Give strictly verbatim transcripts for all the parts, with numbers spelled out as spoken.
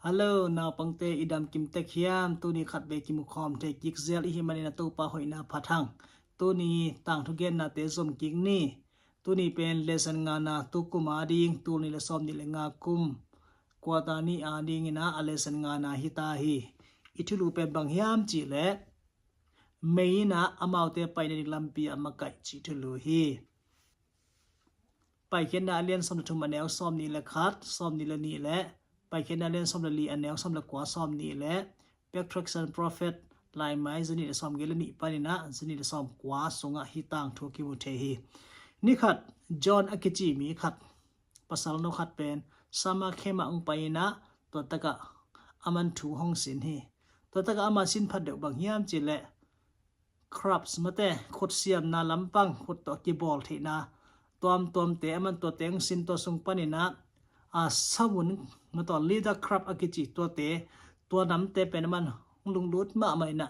Hello, naupangte i dam kim tek hiam? Tuni khat vei kimu khawm thei kik zel i hih manin a Topa hoihna phat hang. Tuni tangthu gennate zom kik ni. Tuni pen lesson ngana, tu kum a ding, tul nih le sawm nih le nga kum, quarter nih a dingin a lesson ngana hi ta hi. I thulu pen bang hiam cih leh, mei in a amaute paina ding lampi a makaih cih thulu hi. Paikhiatna a lian sawm le thum a neu sawm nih le khat, sawm nih le nih le, Paikhiatna a lian sawm le li a neu sawm le kua, sawm nih le, Patriarchs and Prophet, Laimai za nih le sawm giat le nih panin a za nih le sawm kua sungah hih tangthu kimu thei hi. Ni khat, John a kici mi khat, pasal no khat pen, Samakhem ah hong pai in a, tua takah aman thu hong sin hi. Tua takah ama sin phat deuh bang hiam cih leh, crabs mate, khutsiamna lampang, khut tawh kibawl theihna tuamtuamte, aman tuate hong sin, tua sung panin a, a, savun, mate, leader crab a kici tuate, tua namte pen aman hong lunglut mahmah in a,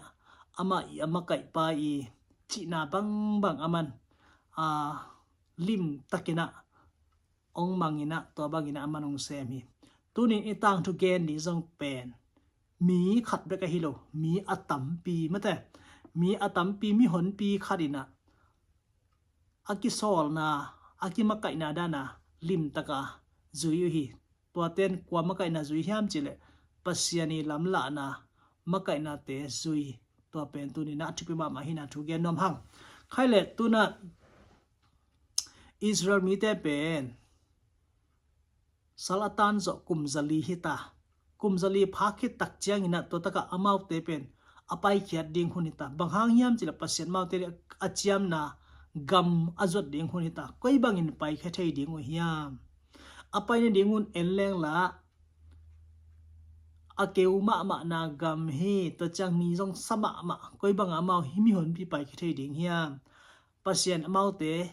amah i a makaihpa i cihna bangbang aman, a, limtakin a hong mang in a, tua bangin a aman hong sem hi. Tunin i tangthu gen ding zong pen mi khat bek ahi lo, mi a tampi, mate, mi a tampi, mihonpi khat in a, a kisawlna, a kimakaihna dan a limtaka zui uh hi. Tuaten kua makaihna zui hiam cih leh, Pasian i lamlahna makaihnate zui. Tua pen tunin a thupi mahmah hi in a thu gen nuam hang. Khai le, tu in a Israel mite pen sal a tan zawh kum za li hi ta. Kum za li phak khit tak ciangin a, tua takah amaute pen a paikhiat ding hun hi ta. Bang hang hiam cih leh, Pasian amaute a ciamna gam a zuat ding hun hi ta. Koi bangin paikhia thei ding uh hiam? A paina ding hun en leng la, a keu mahmahna gam hi. Tua ciang ni zong sa mahmah. Koi bangah amau hih mihonpi paikhia thei ding hiam? Pasian amaute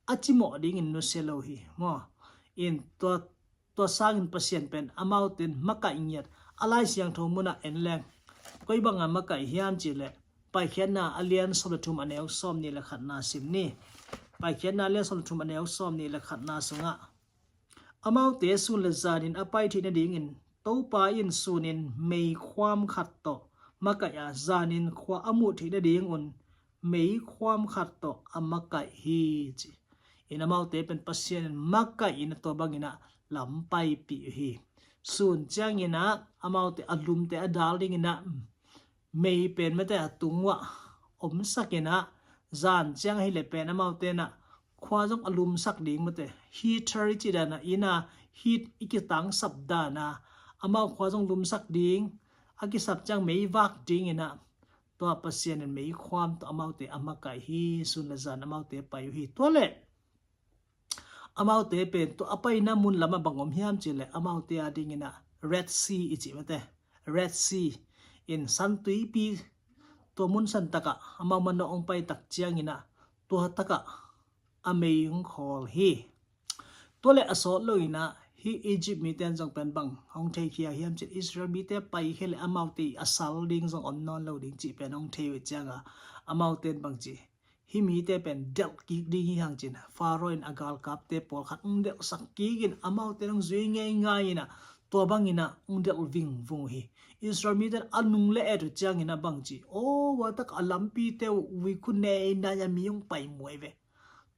a cimawh dingin nusia lo hi, maw? In tua, tua sangin Pasian pen amaute in makaih ngiat. A Lai Siangtho munah en leng, koi banga makaih hiam cih leh, Paikhiatna a lian sawm le thum a neu sawm nih le khatna sim ni. Paikhiatna a lian sawm le thum a neu sawm nih le khatna sungah, amaute sun le zanin a pai theih nadingin Topa in sunin meikhuam khat tawh makaih a, zanin khua a muh theih nadingun meikhuam khat tawh a makaih hi, ci. In amaute pen Pasian in makaih in a, tua bangin a lam paipih uh hi. Sun ciangin a, amaute a lumte a dal dingin a, mei pen mate a tung uah omsak in a, zan ciang ahih leh pen amaute in a khua zong a lumsak ding, mate, heater i cih dan a, inn a heat i kitangsap dan a, amau khua zong lumsak ding, a kisap ciang mei vak dingin a, tua Pasian in meikhuam tawh amaute a makaih hi. Sun le zan amaute pai uh hi. Tua leh amaute pen tua a paina mun lamah bang om hiam cih leh, amaute a dingin a Red Sea i cih, mate, Red Sea in, San Tuipi, tua mun san takah amau manawh hong pai tak ciangin a, tua takah a mei hong khawl hi. Tua leh a sawt loin a, hih Egypt mite in zong pen bang hong theikhia hiam cih leh, Israel mite paikhia leh amaute a sal ding zong om nawn lo ding cih pen hong thei uh ciangin a, amaute in bang ci, hih mite pen delh kik ding hi hang, ci-in Pharaoh in a galkapte pawlkhat hong delhsak kik in, amaute in hong zui ngeingai in a, tua bangin a hong delh vingvung uh hi. Israel mite in a nung le et uh ciangin a bang ci, aw, tua takah a lampite uh ui, khu nei nai a mi hong pai muai ve.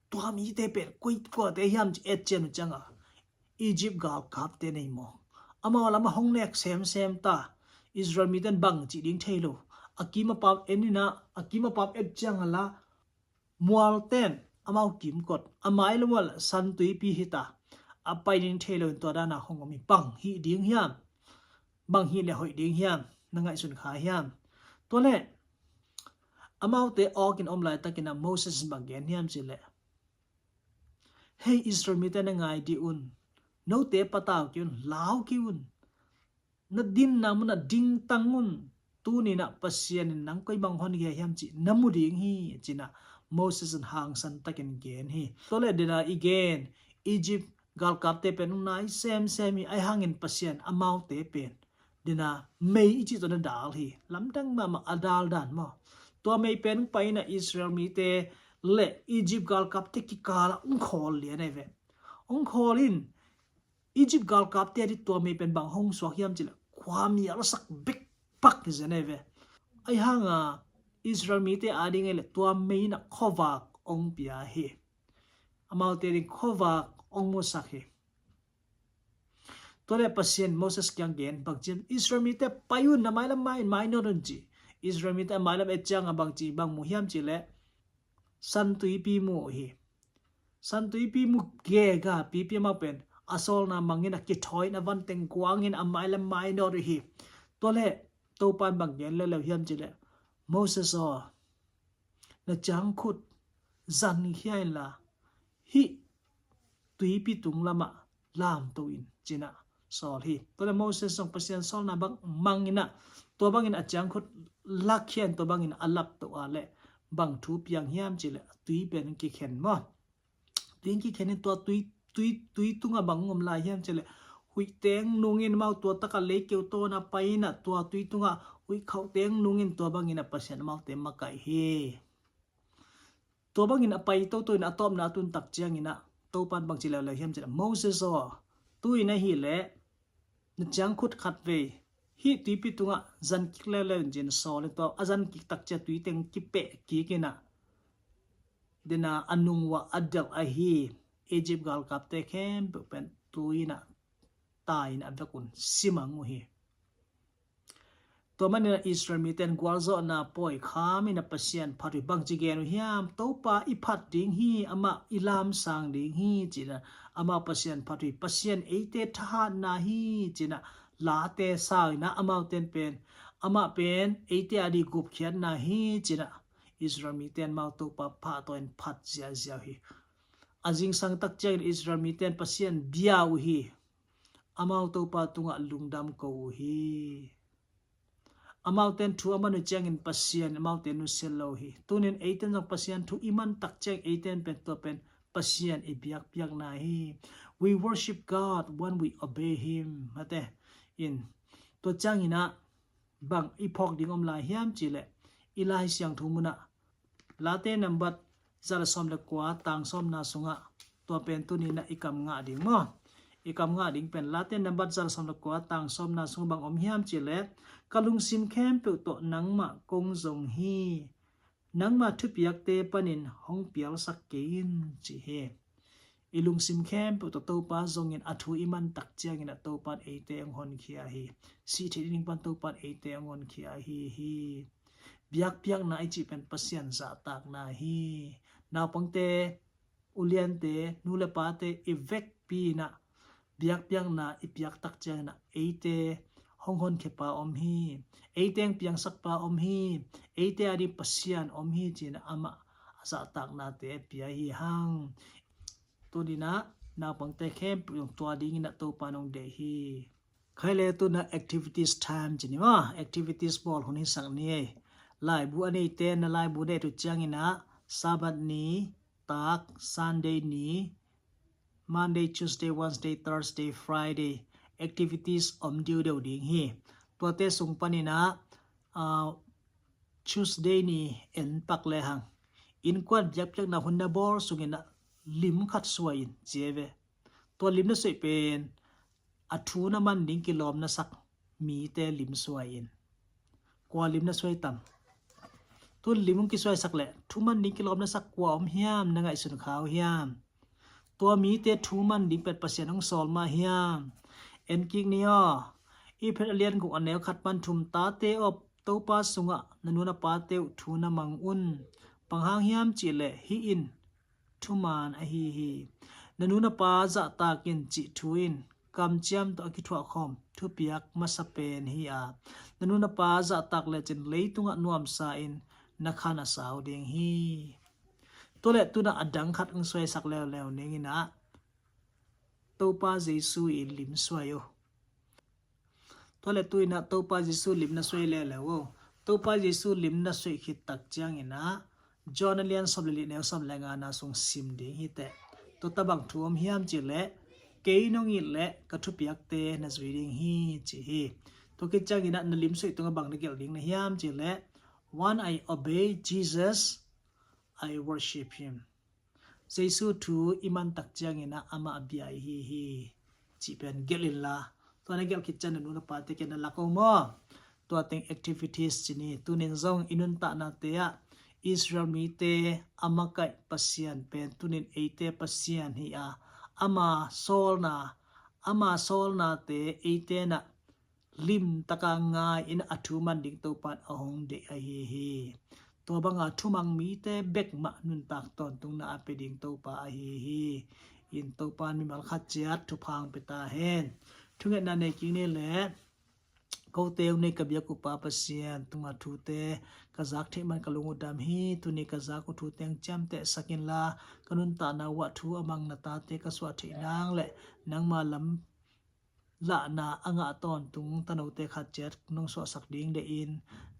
Tua mite pen koi, kuate hiam ci et cian uh ciangin a, Egypt galkapte nei maw? Amau lamah hong nek semsem ta. Israel mite in bang cih ding thei lo. A kim a pam en in a, a kim a pam et ciangin a la, mualten amau kimkot, a mai le mual San Tuipi hi ta. A pai ding thei lo in, tua dan a hong om hi. Bang hih ding hiam? Bang hih leh hoih ding hiam? Na ngaihsun kha hiam? Tua leh amaute awk in om laitakin a, Moses in bang gen hiam cih leh, hei Israel mite, na ngai dih un, note patau kei un, lau kei un, na dinna munah dingtang un. Tuni-in ah Pasian in nang koi bang hon khia hiam cih na mu ding hi, ci-in ah Moses in hangsan takin gen hi. Tua leh den a i gen Egypt galkapte pen hong nai semsem hi. Ahi hangin Pasian amaute pen den a mei i cih tawh na dal hi. Lamdang mahmah a dal dan maw. Tua mei pen hong pai-in ah Israel mite leh Egypt galkapte kikalah hong khawl lian ahi ve. Hong khawl in, Egypt galkapte ading tua mei pen bang hong suak hiam cih leh, Tua mialsak bek pak hi zen ei ve. Ahi hanga Israel mite ading ei le tua mei in ah khuavak ong pia hi. Amaute ding khuavak ong musak hi. Tua le Pasian Moses kiang gen bang ci, Israel mite pai un, na mailam mai, mainawt un ci. Israel mite a mailam et cianga bang ci, bang mu hiam ci le, san tuipi mu uh hi. San tuipi mu gega pipi amau pen a sawlna mangin a kithawi in a van teng kuangin a mailam mainawt uh hi. Tua le Topan bang gen leuleu hiam ci le, Moses aw, na ciangkhut zankhia inla hih tuipi tung lamah lamto in ci-in ah sawl hi. Tua le Moses zong Pasian sawlna bang mangin ah tua bangin a ciangkhut lakkhia in tua bangin a lapto a le bang thu piang hiam ci le tui pen kikhen maw. Tui kikhen in tua tui, tui, tui tungah bang om lai hiam ci le, huih teng nungin amau tua takah leikeu tawna pai in ah tua tui tungah huih khauh teng nungin tua bangin ah Pasian amaute makaih hi. Tua bangin a pai toto in a tawpna a tun tak ciangin ah Topan bang ci leuleu hiam ci le, Moses aw, tu-in ahih leh na ciangkhut khatvei hih tuipi tungah zan kik leuleu in ci-in sawl in tua a zan kik tak ciang tui teng kipeh kik in ah, dena a nung uah a delh ahi Egypt galkapte khempeuh pen tui in ah tai in a vek un simang uh hi. Tua manin ah Israel mite in gualzawhna pawi kham in ah Pasian phat uh hi. Bangci gen uh hiam? Topa i phat ding hi, amah i lamsang ding hi ci-in ah amau Pasian phat uh hi. Pasian eite thahatna hi ci-in ah late sau in ah amaute in pen, amah pen eite ading gupkhiatna hi ci-in ah Israel mite in amau Topa pahtawi in phat ziahziah uh hi. A zingsang tak ciangin Israel mite in Pasian bia uh hi. Amau Topa tungah lungdam ko uh hi. Amaute in thu a man uh ciangin Pasian amaute nusia lo hi. Tunin eite in zong Pasian thu i man tak ciang eite in pen tua pen Pasian i biakpiakna hi. We worship God when we obey Him. Mate in tua ciangin ah bang i phawk ding om lai hiam ci le, i Lai Siangtho mun ah Late nambat za le sawm le kua tang sawmna sungah tua pen tuni in ah i kam ngah ding maw? I kam ngah ding pen Late nambat za le sawm le kua tang sawmna sungah bang om hiam ci le, ka lungsim khempeuh tawh nangmah kong zong hi. Nangmah thupiakte panin hong pialsak kei in ci hi. I lungsim khempeuh tawh Topa zongin a thu i man tak ciangin ah Topa in eite hong honkhia hi. Sih theih ding pan Topa in eite hong honkhia hi hi. Biakpiakna i cih pen Pasian zahtakna hi. Naupangte, uliante, nu le pate i vekpi in ah biakpiakna i piak tak ciangin ah eite hong honkhia pa om hi. Eite hong piangsak pa om hi. Eite ading Pasian om hi ci-in ah amah a zahtaknate pia hi hang. Tuni in ah naupangte khempeuh zong tua dingin ah Topa in hong deih hi. Khai le tu-in ah activities time ci ni maw, activities bawl hun hi sak ni ei. Laibu a neite na laibu deih uh ciangin ah Sabbath ni, tak, Sunday ni, Monday, Tuesday, Wednesday, Thursday, Friday activities om diudeu ding hi. Tuate sung panin ah, ah, Tuesday ni en pak le hang, innkuan biakpiakna hun na bawl sungin ah lim khat suai in ci ei ve. Tua lim na suaih pen a thu na man ding kilawm na sak mite lim suai in. Kua lim na suai tam? Tun lim hong kisuaisak leh thu man ding kilawm na sak kua om hiam, na ngaihsun kha uh hiam? Tua mite thu man ding pen Pasian hong sawl mah hiam? En kik ni aw. Efesa a lian guk a neu khat pan thum, tate aw, Topa sungah na nu na pate uh thu na mang un. Bang hang hiam cih leh hih in thuman ahi hi. Na nu na pa zahtak in cih thu in kamciam tawh a kithuahkhawm thupiak masa pen hi a, na nu na pa zahtak lecin leitungah nuamsa in na khan a sau ding hi. Tua leh tu-in ah a dang khat hong suaisak leuleu ning in ah, Topa Jesu i lim suai uh. Tua leh tu-in ah Topa Jesu lim na suai leuleu uh. Topa Jesu lim na suai khit tak ciangin ah John a lian sawm le li neu sawm le ngana sung sim ding hi teh. Tua ta bang thu om hiam cih leh, kei nong it leh ka thupiakte na zui ding hi ci hi. Tua khit ciangin ah na lim suai tungah bang na gelh ding na hiam cih leh, when I obey Jesus, I worship him. Jesu thu i man tak ciangin ah amah a bia i hi hi cih pen gelh inla, Tua na gelh khit ciang na nu na pate kiang na lak o maw. Tua teng activities ci ni. Tunin zong i nuntahnate ah Israel mite a makaih Pasian pen tunin eite Pasian hi a, ama sawlna, ama sawlnate eite na limtaka ngai in a thu man ding Topan a hong deih ahi hi. Tua banga thumang mite bek mah nuntak tawntungna a pia ding Topa ahi hi. In Topan mimal khat ciat thupha hong pia ta hen. Thungetna nei kik ni leh, kote hong nei ka biak uh Pa Pasian, tuma thute ka zak theih man ka lung uh dam hi. Tuni ka zak uh thu teng ciamtehsak inla, ka nuntakna uh ah thu a mang na tate ka suah theih nang leh nangma lam lahna a ngah tawntung tanote khat ciat nong suahsak ding deih in,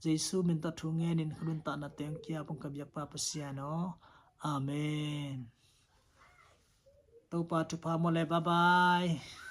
Jesu min tawh thu ngenin ka nuntakna teng kiap hong ka biak Pa Pasian aw. Amen. Topa thupha maw le, bye bye.